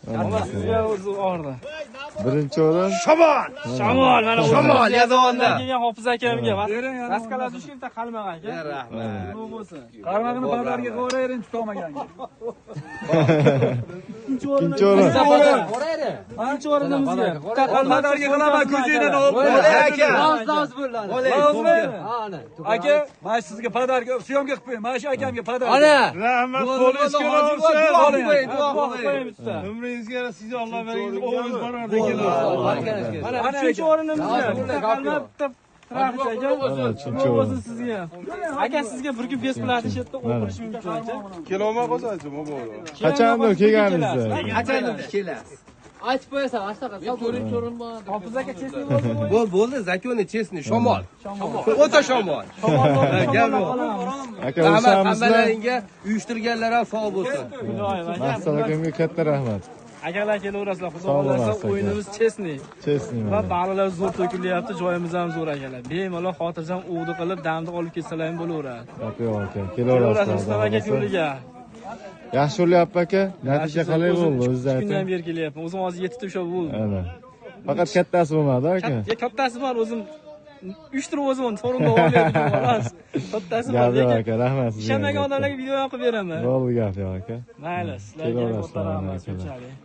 Alloh sizga o'zi og'irdi. Birinchi o'rin. Shamol. Shamol, mana Shamol Yazovonda. Kelgan Hofiz akamga. Raskalar tushgan bitta qalmoq aka. Rahmat. Ulug' bo'lsin. Qarmag'ini padarga qo'yavering, tutolmaganga. Ikkinchi o'rin. Ikkinchi o'rin. Ikkinchi o'rinimizga. Bitta qalmoq. Padarga qilaman, ko'zingdan olib. Aka. Lozimmi? Aka, mana sizga padarga, syomka qilib qo'ying. Mana shu akamga padarga. Ana. Rahmat, qo'lingiz olsin. Duo qilib bitta. Umringizga sizni Alloh bergan, o'g'lingiz borardi keladi. Mana uchinchi o'rinimizga bitta qalmoq, bitta trafish aka. Mana uchinchi Ulug' bo'lsin o'rin. sizga. Aka, sizga bir kun besplatно shu yerda o'qilish mumkin aka. Kelolmay qolsanchi, mabodo. Qachondir kelganingizda. Qachondir kelasiz. Aytib qo'yasan, mana shunaqa. To'rtinchi o'rin bor. Hofiz aka, честный bo'lsin. Bo'ldi, bo'ldi, законы честный, shamol. O'ta shamol. Gap yo'q. Aka, Rahmat o'shamizlar. hammalaringga, uyushtirganlar ham sog' bo'lsin. Iloyim aka. Maqsad akamga katta rahmat. Akalar, kelaverasizlar. Xudo Sog' xohlasa, bo'lasiz, aka. o'yinimiz честный. Честный Va mana. baliqlar zo'r to'kilyapti, joyimiz ham zo'r, akalar. Bemalol xotirjam o'g'di qilib, damni olib ketsalar ham bo'laveradi. Gap yo'q, aka. Kelaverasiz Kelaverasizlar. Rustam aka ko'liga. Yaxshi o'lyapti, aka. Natija qalay bo'ldi, o'zingiz Uch kundan ayting. beri kelyapman. O'zim hozir 7 ta ushlab bo'ldi. Ana. Faqat kattasi bo'lmadi, aka. Ya, kattasi bor, o'zim 3 tur o'zim to'rimda olmaydi, xolos. Kattasi bor, Gap yo'q, lekin aka, rahmat sizga. ishonmagan odamlarga video ham qilib beraman. Bo'ldi, gap yo'q, aka. Mayli, sizlarga Kelaverasizlar, katta rahmat akalar. shunchalik.